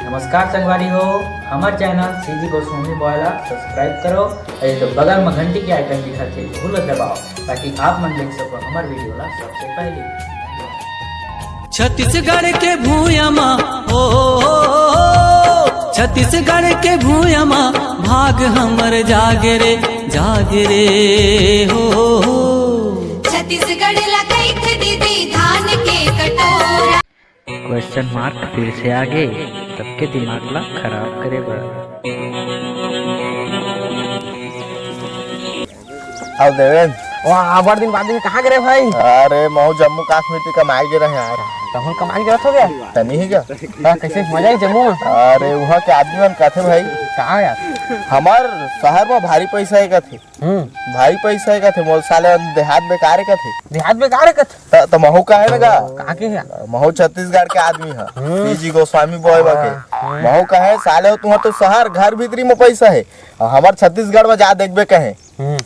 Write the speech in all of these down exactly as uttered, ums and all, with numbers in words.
नमस्कार संगवारी हो, हमर चैनल सीजी गोस्वामी बॉय ला सब्सक्राइब करो अउ ये तो बगल में घंटी के आइकन दिखत हे, ओहू ला दबाओ, ताकि आप मन देख सको हमर वीडियो ला सबसे पहले। छत्तीसगढ़ के भूया मा, ओ, छत्तीसगढ़ के भूया मा, भाग हमर जाग रे, जाग रे, हो। छत्तीसगढ़ ला कहिथे दीदी धान के कटोरा। क्वेश्चन मार्क फिर से आगे, सबके दिमाग ला खराब करे बर। अउ देवेन। वाह, बड़ दिन बाद में कहाँ गे रे भाई? अरे, महू जम्मू कश्मीर के कमाए गे रहे यार। तहूँ कमाए गे रहे हो गया? तनी ही क्या? हाँ, कैसे मजा ही जम्मू में? अरे, वहाँ के आदमी मन कथे भाई। कहाँ यार? हमर शहर में भारी पैसा हे कथे। हम्म। भारी पैसा हे कथे, मोर साले देहात बेकार हे कथे। देहात बेकार हे कथे? त, त महू कहे ना गा? कहाँ के हे? महू छत्तीसगढ़ के आदमी हे। हम्म। सीजी गोस्वामी बॉय बके। हम्म। महू कहे, साले हो, तुँहर तो शहर घर भीतरी में पैसा हे। अउ हमर छत्तीसगढ़ में जा देखबे कहे। हम्म।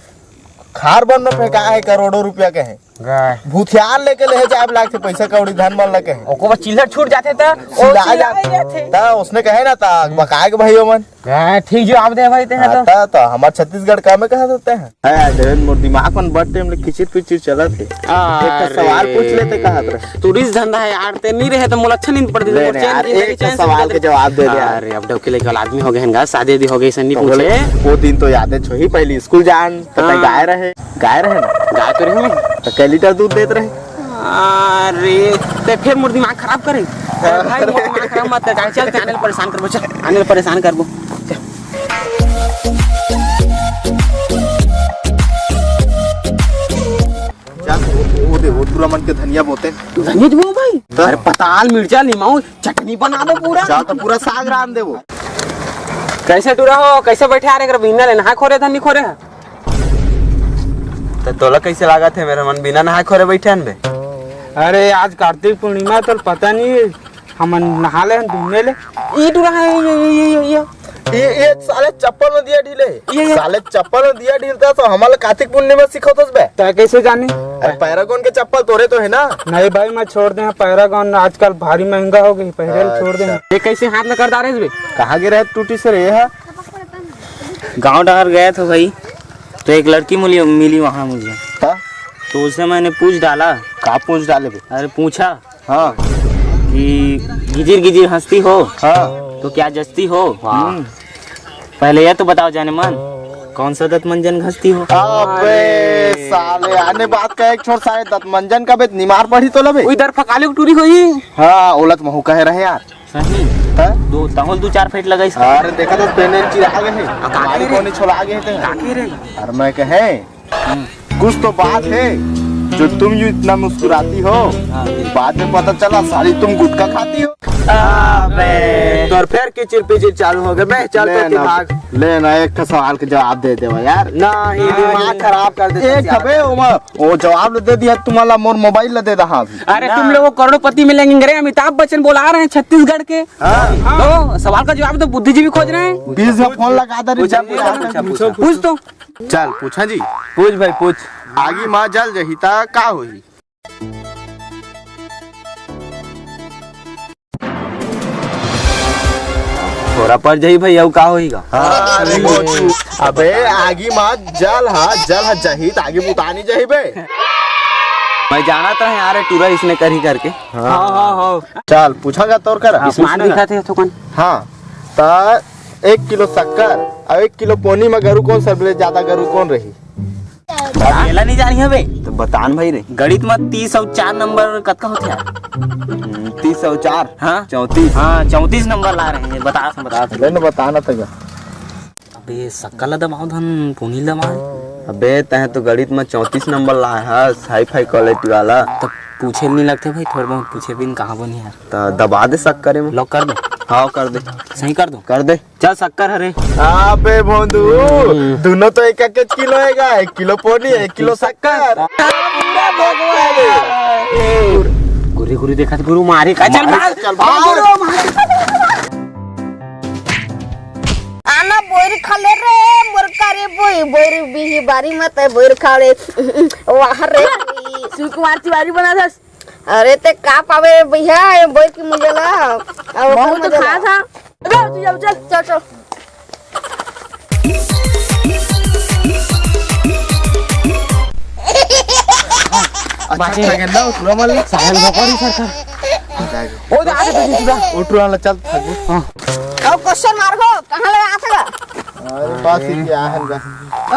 खार बन में फेंका हे करोड़ों रुपया कहे। गाय। भूथियार लेके ले जाए लागथे पैसा कौड़ी धन मन ला कहे। ओको बस चिल्हर छूट जाथे त, ओ सिला चिल्ला जाथे। जाथे। त उसने कहे ना त बकाए के भाई ओमन। गाय, ठीक जवाब दे भाई ते ह हाँ, तो। त, त हमर छत्तीसगढ़ का में कहा सकते हैं। है देवेन, मोर दिमाग मन बड़ टाइम ले किचिर पिचिर चलत हे। एक ठो अरे। सवाल पूछ लेते कहत रहे। टूरिस्ट धंधा हे यार, ते नहीं रहे तो मोला अच्छा नींद पड़ती। ले मोर ना चैन यार, जिंदगी एक ठो चैन से सवाल गुजर के जवाब दे दे यार। अरे, अब डौकी लइका वाला आदमी हो गए हैं गा, शादी वादी हो गई, ऐसा नहीं तो बोले, पूछे। वो दिन तो याद है, छोही पहली स्कूल जान, त तैं हाँ। गाय रहे, गाय रहे ना? गाय तो रहे। तो कै लीटर दूध देत रहे? अरे, ते फिर मोर दिमाग खराब करे। अरे भाई, मोर दिमाग खराब मत कर, चल, ते आने ले परेशान करबो, चल, आने ले परेशान करबो, चल। जा, वो, वो दे, वो टूरा मन के धनिया बोते। धनिया जो भाई? तो? अरे पताल, मिर्चा, निमाऊ, चटनी बना दो पूरा। जा तो पूरा साग रांध दे वो। कैसे टूरा हो, कैसे बैठे आ रे, अगर बिना ले नहा खोरे धनी खोरे है? तो तोला कैसे लागत है, मेरे मन बिना नहा खोरे बैठे हन बे? अरे आज कार्तिक पूर्णिमा, तो पता नहीं, हमन नहा ले हन, दुन्ने ले। ई टूरा है, ये, ये, ये, ये, ये। ये, ये साले चप्पल में दिया ढीले। ये, ये। साले चप्पल में दिया ढीलता तो हमला कार्तिक पूर्णिमा सिखावतस बे। तै कैसे जाने? अरे पैरागन के चप्पल तोरे तो है ना? नहीं भाई, मैं छोड़ दे हँव पैरागन, आजकल भारी महंगा हो गई, पहले छोड़ दे हँव। अच्छा। ये कैसे हाथ में कर डारे बे? कहाँ गे रहे टूटी से रे, ये हा? गाँव डहर गया था भाई, तो एक लड़की मिली, मिली वहाँ मुझे। हाँ? तो उससे मैंने पूछ डाला। का पूछ डाले बे? अरे पूछा हाँ। कि गिजिर गिजिर हँसती हो, हाँ। तो क्या जचती हो? वाह। हम्म। पहले यह तो बताओ जाने मन, कौन सा दंत मंजन घसती हो? अबे अरे। साले, आने बात का एक छोर साले, दंत मंजन का बे निमार पड़ी तो लबे। उही दर फकाले टूरी होई। हाँ, ओला तो महू कहे रहे यार। सही। हाँ? दो, तहूँ ल दू चार फेंट लगाइस। अरे देखा तो पेन चिरा गए है। आ, का हमारी रे? कोनी छोला गए थे। का रे? अरे मैं कहे, कुछ तो बात है जो तुम यूं इतना मुस्कुराती हो, हाँ। बाद में पता चला साली तुम गुटखा खाती हो। अबे। तोर फेर किचिर पिचिर चालू हो गए बे, चल ले तो ना, दिमाग। ले ना, एक ठो सवाल के जवाब दे देवा यार। नहीं, दिमाग खराब कर देता एक यार। अबे ओमा, वो जवाब ले दे दिया, तुम्हारा मोर मोबाइल ले दे दहा अभी। अरे ना। तुम लोग को करोड़पति मिलेंगे रे, अमिताभ बच्चन बोला रहे हैं छत्तीसगढ़ के। हाँ। तो सवाल का जवाब तो बुद्धिजीवी खोज रहे हैं। बीस का फोन लगा दे रे, पूछा, पूछा, पूछा, पूछा। पूछ तो। चल पूछा जी। पूछ भाई पूछ। आगी माँ जल जही ता का होही? थोड़ा पड़ जाही भाई, अउ का होही गा? हाँ, अरे, अबे आगी माँ जल हा, जल हा जही त आगी बुता नहीं जाही बे। मैं जानत रहे यार टूरा इसने करही करके। हाँ, हाँ, हाँ। चल पूछा गा तोर करा। हाँ, स्मार्ट पूछा गा। दिखत हे थोकन। हाँ, त एक किलो शक्कर अउ एक किलो पोनी म गरू कोन सबले ज्यादा गरू कोन रही? अब एला नहीं जानी हवे। तो बतान भाई रे। गणित म तीस अउ चार नंबर कतका होथे यार? हम्म, तीस अउ चार? हाँ? चौंतीस। हाँ, चौंतीस नंबर ला रहे हैं, बता, बता। ले न बता ना तैं। अबे, शक्कर ला दबाओ धन, पोनी ला दबाओ। अबे, तैं तो गणित म चौंतीस नंबर लाए हस, हाई फाई कॉलेज वाला। तब पूछे नहीं लगते भाई, थोड़ा बहुत पूछे बिन कहाँ बनी यार। त दबा दे शक्कर में। लॉक कर दे। हाँ, कर दे। सही कर दो। कर दे। चल शक्कर हरे। अबे भोंदू, हम्म। दोनों तो एक एक किलो हे गा, एक किलो पोनी, एक किलो शक्कर। गुरी गुरी देखत गुरु मारे का, चल मारे, भाग। चल भाग। गुरु मार। आना बोइर खा ले रे, मोर का रे बोई, बोइर बिही बारी मत है, बोइर खा ले। वाह रे। शिव कुमार तिवारी बना था। अरे ते का पावे भैया, ये बोइर की मुझे ला। अब बहुत मजा खा ला। था। चल, चल, चल, चल। अच्छा, बाकी क्या कहना, उतरो मल। साहब, नौकरी सरकार। ओ, जा, जा, जा, जा। उतरो वाला, चल, थक गए। हाँ। अब question mark हो, कहाँ लगा हाथ का? अरे, बस, ये क्या है इनका?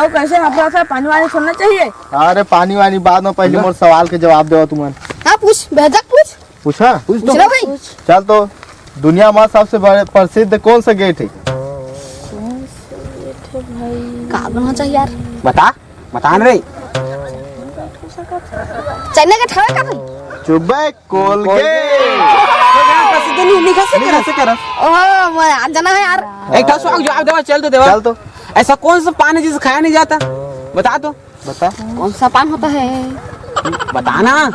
ओ, कैसे हाथ रखा है? पानी वानी छोड़ना चाहिए। अरे, पानी वानी बाद में, पहले मोर सवाल के जवाब देवा तुमन। हाँ, पूछ, बेहतर पूछ। पूछा? पूछ तो। पूछ ना भाई। चल तो, दुनिया में सबसे बड़े प्रसिद्ध कौन सा गेट है? का बनना चाहिए यार? बता, बता ना रे। चेन्नई का ठहरा का भाई? चुप बे, कोलगेट। कोलगेट। प्रसिद्ध नहीं, नहीं खा सकते। नहीं खा सकते रस। ओहो, मैं आज जाना है यार। एक ठा सवाल जवाब देवा, चल तो देवा। चल तो। ऐसा कौन सा पान है जिसे खाया नहीं जाता? बता तो। बता। कौन सा पान होता है? बता ना।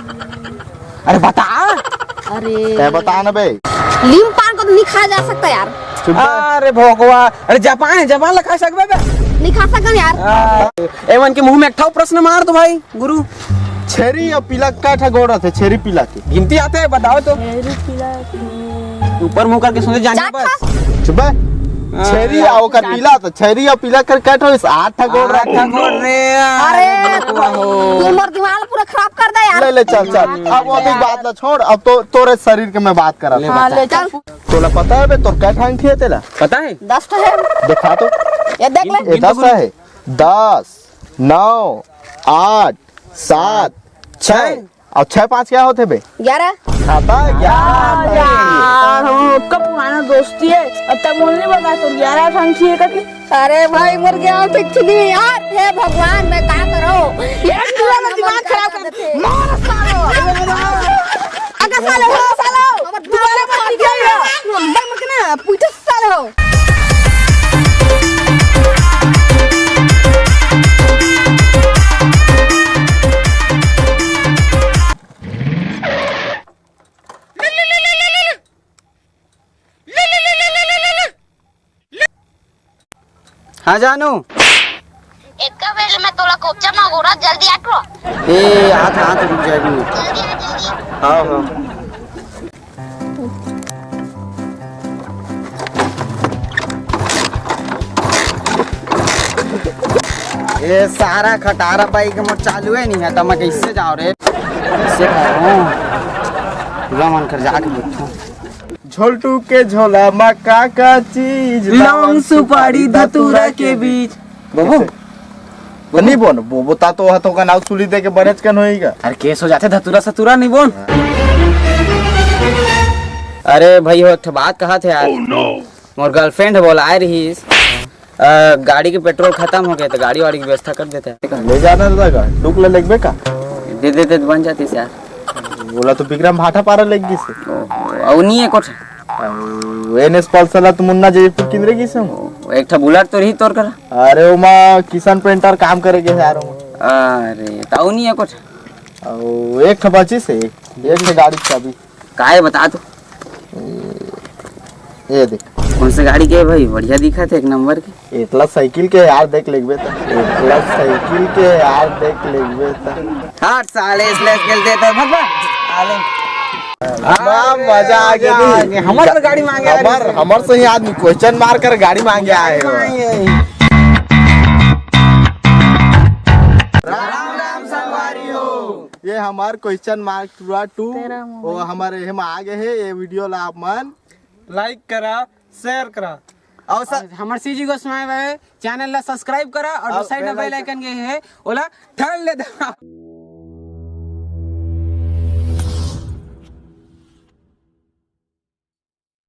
अरे बता। अरे। तै बता ना बे। लीम पान को तो नहीं खाया जा सकता यार। चुप बे। अरे भगवा, अरे जापान है, जापान ला खा सकबे बे? नहीं खा सकन यार। आ, एमन के मुंह में एक ठा प्रश्न मार दो भाई, गुरु। छेरी अउ पीला कै ठा गोड़ रथे? छेरी पीला के। गिनती आते हैं, बताओ तो। छेरी पीला के। ऊपर मुंह करके सुने जाने चार बस। ठा। चुप बे। हाँ। छेरी अउ ओकर पीला तो, छेरी अउ पीला कर कै ठा? आठ ठा गोड़ रथे। आठ ठा गोड़ रे। अरे, वाह। तू मोर दिमाग पूरा खराब कर दे यार। ले, ले, चल, चल। अब वो भी बात ला छोड़, अब तो तोरे शरीर के मैं बात करा। ले हाँ, बता। ले चल। तोला पता है बे, तोर कै ठा अंगठी है तेला? पता है? दस ठा है। दिखा तो। ये देख ले। ये दस ठा है। दस, नौ, आठ, सात, छः। छः। अउ छः पाँच क्या होथे बे? ग्यारह। खाता ग्यारह। यार, हम लोग का पुराना दोस्ती है, अब तक बोलने बता तो ग्यारह ठा अंगठी है करके। अरे भाई, मोर ज्ञान ठीक नहीं यार। हे भगवान, मैं का करो? ये पूरा ना दिमाग खराब कर देथे। मार सालो। अगर सालो हो, सालो। दोबारा मत निकल। नंबर मत ना, पूछो सालो। हाँ जानू। एक बेर मैं तोला कोपचा मांगू ना, जल्दी आ तो। ए, हाथ, हाथ रुक जाए भी। जल्दी आ, जल्दी। हाँ, हाँ। ए, सारा खटारा बाइक मोर चालू है नहीं है, तो मैं कैसे जाऊँ रे? कैसे करूँ? पूरा मन कर जाके बैठूँ। झोलटू के झोला मा का का चीज? लौंग, सुपारी, धतूरा के बीज। बाबू, कैसे? नहीं बोन, वो बता तो, हाथों का नाव सुली दे के बनेच कन होएगा। अरे केस हो जाथे, धतूरा सतूरा नहीं बोन। अरे भाई हो, एक ठो बात कहा थे यार। मोर girlfriend बोलाए रहीस, अ, गाड़ी के पेट्रोल खतम हो गए तो गाड़ी वाड़ी की व्यवस्था कर देते हैं। ले जाना दादा का, टुक ले लेगबे का? दे देते तो बन जाती यार। बोला तो विक्रम भाटा पारा लेग गिस। ओहो, अउ नहीं है कुछ? अउ एन एस पल्सर ला तो मुन्ना जयपुर किंदरे गिस हम। ओहो, एक ठा बुलेट तो रही तोर करा। अरे ओमा किशन पेंटर काम करे गे यार ओमा। अरे, तो अउ नहीं है कुछ? अउ एक ठा बचिस हे, एक ठा गाड़ी के चाबी। काय बता तू? ये देख। कौन से गाड़ी के भाई? बढ़िया दिखत हे, एक नंबर के। एटलस साइकिल के यार, देख लेगबे त। एटलस साइकिल के यार, देख लेगबे त। हट साले, इसलिए खेल देता है, भग, भग। साले। वाह, मजा आ गया। आ गया। हमर गाड़ी मांगे आ रही हमर, है। हमर सही आदमी question मार कर गाड़ी मांगे आए हो। राम राम संगवारी हो। ये हमार question mark टूरा टू, तेरा वो हमारे हम आ गए हैं। ये video ला आप मन like करा, share करा। और स- और हमार सीजी गोस्वामी भाई channel ला subscribe करा और और side में bell bell icon। Icon के है, ओला ठन ले दे।